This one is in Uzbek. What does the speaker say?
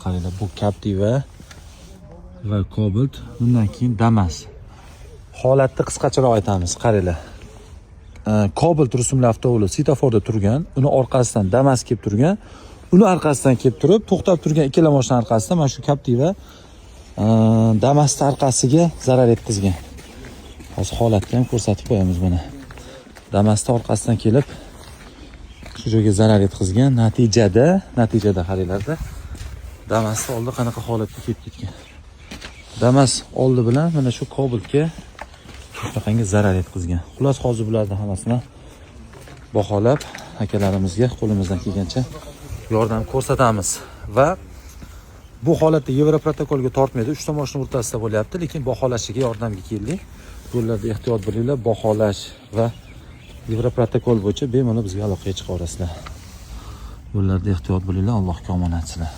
Qaranglar, bu Captiva va Cobalt, bundan keyin Damas. Holatni qisqacharoq aytamiz, qaranglar. Cobalt rusumli avtobus svetoforda turgan, uni orqasidan Damas kelib turgan, uni orqasidan kelib turib, to'xtab turgan ikkala mashina orqasidan mana shu Captiva Damasni orqasiga zarar yetkazgan. Hozir holatni ham ko'rsatib qo'yamiz mana. Damasni orqasidan kelib shu joyga zarar yetkazgan. Natijada qaranglarda, Damasni oldi qanaqa holatga kelib ketgan. Damas oldi bilan mana shu Cobaltga shunaqangi zarar yetkazgan. Xullas, hozir bularni hammasini baholab, akalarimizga qo'limizdan kelgancha yordam ko'rsatamiz va bu holatda Yevroprotokolga tortmaydi. Uchta mashina o'rtasida bo'lyapti, lekin baholashiga yordamga keldik. Yo'llarda ehtiyot bo'linglar, baholash va Yevroprotokol bo'yicha bemalol bizga aloqaga chiqa olasizlar. Yo'llarda ehtiyot bo'linglar, Allohga omonatsizlar.